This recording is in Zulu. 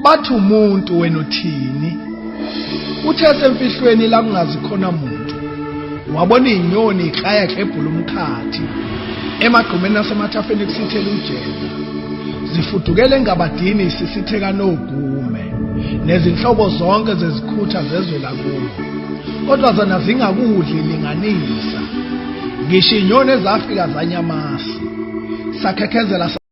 Bathi umuntu wena uthini? Uthe semfihlweni la kungazi khona muntu. Wabona inyoni iklaya klebhula umkhathi. Emagqumeni nasemathafeni kusithela ujeza. Zifudukele engabadini sisitheka nogume. Nezinhlobo zonke zezikhutha zezwe lakubo. Kodwa zona zingakudli linganisa. Ngisho inyoni ezafika zanyamasi. Sakhekhezela.